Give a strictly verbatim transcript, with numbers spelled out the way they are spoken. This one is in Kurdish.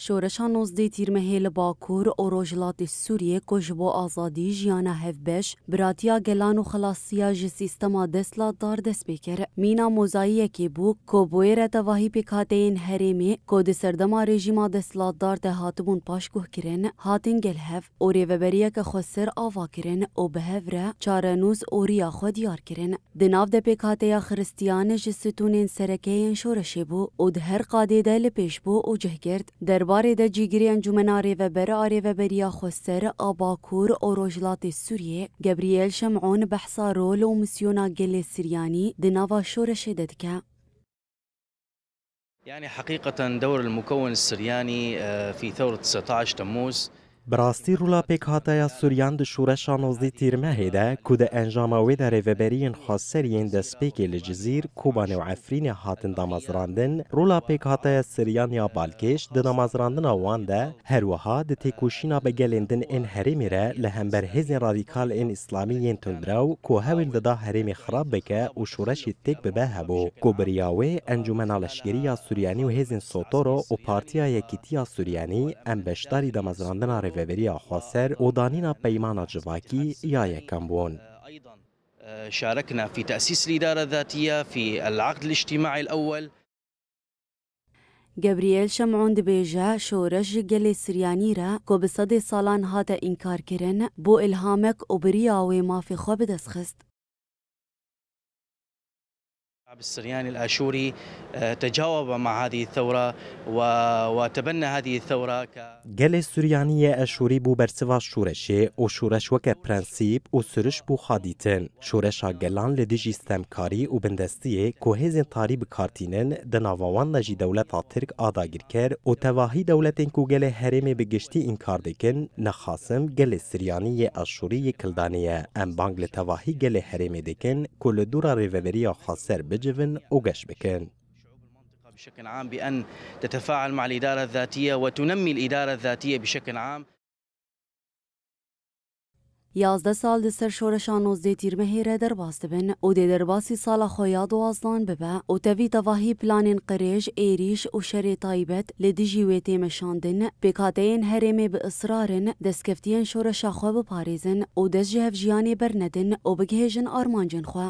Şoreşa nozdeh Tîrmehê li Bakur û Rojhilatê Sûriyê ku ji bo azadî, jiyana hevbeş, biratiya gelan û xelasiya ji sîstema desthilatdar dest pê kir. Mîna mozayiyekê bû ku bi wê re tevahî pêkhateyên herêmê ku di serdema rejîma desthilatdar de hatibûn paşguhkirin, hatin gel hev û rêveberiyeke xweser ava kirin û bi hev re çarenûs û riya xwe diyar kirin. Di nav de pêkhateya Xiristiyan ji stûnên sereke yên şoreşê bû û di her qadê de li pêş bû û cih girt. Derbarê de cîgirê Encûmena Rêveber a Rêveberiya Xweser a Bakur û Rojhilatê Sûriyê, Gebriyel Şemûn behsa rol û misyona gelê Siryanî di nava şoreşê de dike. يعني حقيقة دور المكون السرياني، آه، في ثورة تسعتاش تموز. Bi rastî rola pêkhateya Suryan di şoreşa nozdeh Tîrmehê de ku di encama wê de rêveberiyên xweser yên destpêkê li Cizîr, Kobanê û Efrînê hatin damezrandin, rola pêkhateya Suryan ya balkêş di damezrandina wan de, her wiha di têkoşîna bi gelên din ên herêmê re li hember hêzên radîkal ên îslamî yên tundrew ku hewl dida herêmê xirab bike û şoreşê têk bibe hebû, ku bi riya wê Encûmena Leşkerî ya Suryanî û hêzên Sotoro û Partiya Yekîtiya Suryanî em beşdarî damezrandina Rêveberiya Xweser û danîna peymana civakî ya yekem bûn. شاركنا في تأسيس الإدارة الذاتية في العقد الاجتماعي الأول. Gebriyel Şemûn dibêje, şoreş ji gelê Siryanî re ku bi sedê salan hate înkarkirin, bû îlhamek û bi riya wê mafê xwe bi dest xist. الشعب السرياني الآشوري، آه، تجاوب مع هذه الثورة و-، وتبنى هذه الثورة ك- Gelê Suryanî yê Eşûrî bû bersiva şoreşê û şoreş weke prensîp û siriş bû xwe dîtin. Şoreşa gelan li dijî stemkarî û bindestiyê ku hêzên tarî bi kar tînin, di nava wan de jî dewleta Tirk a dagirker û tevahî dewletên ku gelê herêmê bi giştî înkar dikin, nexasim gelê Siryanî yê Eşûrî yê Kildanê ye. Em bang li tevahî gelê herêmê dikin ku li dûra rêveberiya xweser bicivin û geş bikin. بشكل عام بأن تتفاعل مع الإدارة الذاتية وتنمي الإدارة الذاتية بشكل عام. Yazdeh sal di ser şoreşa nozdeh Tîrmehê re derbas dibin û dê derbasî sala xwe ya duwazdan bibe û tevî tevahî planên qirêj, êrîş û şerê taybet li dijî wê tê meşandin, pêkhateyên herêmê bi israr in destkeftiyên şoreşa xwe biparêzin û dest ji hevjiyanê bernedin û bigihêjin armancên xwe.